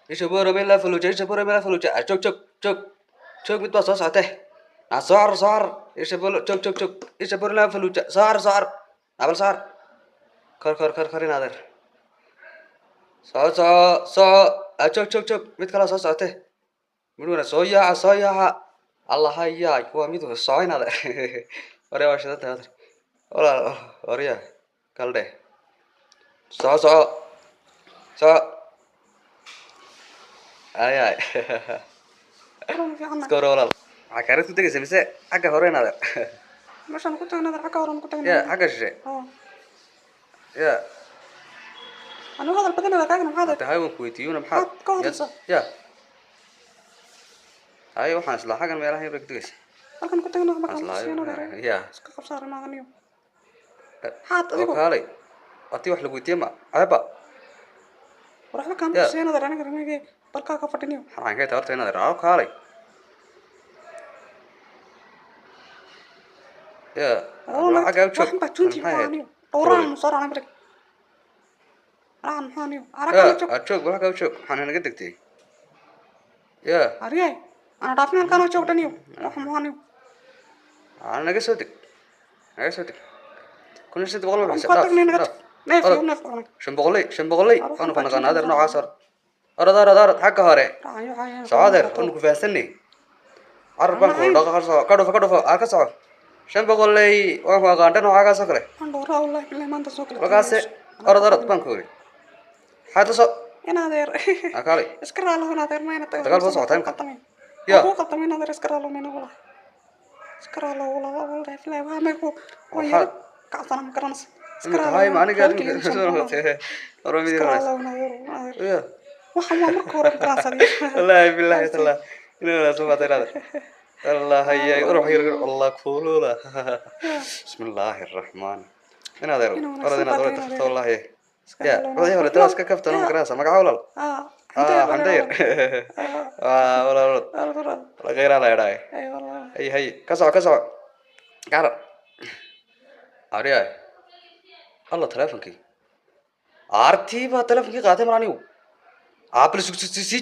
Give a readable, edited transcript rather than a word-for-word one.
Isha Boorama ilaa Faluuja, isha Boorama ilaa Faluuja. Ah, joog, joog, joog, joog, mid baa soo socotee. Ah, soo carar, soo carar. Isha Boor, joog, joog, joog, isha Boor ilaa Faluuja, soo carar, soo carar, abal, soo carar, kor, kor, kor, kor, in adeer, soco, soco, soco. Ah, joog, joog, joog, mid kalaa soo socotee, mid wana soo yaaca, soo yaaca. Allaha yaay, waa mid soco, in adeer. Waryaa, waa shidan tahay adeer, walaal. Waryaa, kaldhe, soco, soco, soco. Ay ay. Waran fiican. Iska hore, walaal. Maxaa kaarid ku degaysa mise xagga hore, in adeer? Meeshaan ku tagnaa, xagga horan ku Ya. Tagnaa. Xagga shishe. Oo. Ya. Anigu hadal badan kaagana maxaad Hada hay, waan ku weydiiyuna, maxaad Maxaad ka hadlaysaa? Ya, hay, waxaan islaa xaggan meelaha yar bay ku degaysa. Halkan ku tagnaa markaan Islaa ku siino dheer. Ya. Iska qabsa arrimahan iyo maxaad Oo adigu kaalay, haddii wax lagu weydiiye ma ceeba? War, waxba kaama Ya. Kusiino dheer, aniga arrimahayga balkaa ka fadhiniyo. Maxaan kay tahay horta, inaad iraaco? Kaalay ya. Xaggaa u joog. Waxan baa junti. Maxay Maxaa ahayd? Aniyo dhowraan soo raacnay barig racan, maxaa aniyo Ya. arakaa joog. Aad joog, xaggaa u joog, maxaan inaga degtay ya? Ariyay, ana dhaafin, halkaan oo joog dhaniyo, waxa maxaa aniyo? Aa, naga soo deg, naga soo deg. 1500 ma bixisa? Ku Dhaaf. tagnay naga Dhaaf. neef iyo Orod. Neef cunay. Shan boqoley, shan boqoley. Aruf. Waanu ku Baa naqaanaa, adeer, junti. Noocaas orod, orod, orod, orod, xagga hore. Racan iyo waxaa. Soco, adeer, waanu ku fahansanay. Carar baan ku dhaqa, soco, ka dhufo, ka dhufo, aa, ka soco. Shan boqoley waan ku aqaan dhan noocaagaas oo kale. Waan dhowraa, wallahi billahi, maanta soo kala. Markaase orod, orod baan ku iri, maxaad la soo In adeer. Aa, kaalay. Iska raalo, in adeer, mayna tago. Dagaal baa socotaa imka. Ya. Ku qaltamay, in adeer, iska raalo, mayna, wallahi iska raalo, wallahi, wallahi billahi, waa may ku waan Waxaad yara kacsana, ma garanaysa, iska imika raalo. Hay, ma aniga Reerkayga soo noqon. hore mid Iska imanaysa. raalo, in adeer, in adeer. Ya. Waxan waa marka hore ma garanaysa. Wallaahi billahi taala inuu wanaagsan baa tahay, allah hayay, uruux yar, allah kulula, bismillaahi arraxmaan, in adeer. Inuu wanaagsan Orod, inaad baa orod tahay, tagto, wallaahi. Iska Ya. raalo. Wixii hore taas ka kaftana, ma garanaysa magaca, walaal? Ah. Ah, Xamdayar. Ah, walaal, orod. Wala khayraa la idhaay. Ay wallahi. Hay hay, ka soco, ka soco, gaara ariyaay. Allah, telefonkii aartii baa telefonkii qaatay mar anigu aabal sii.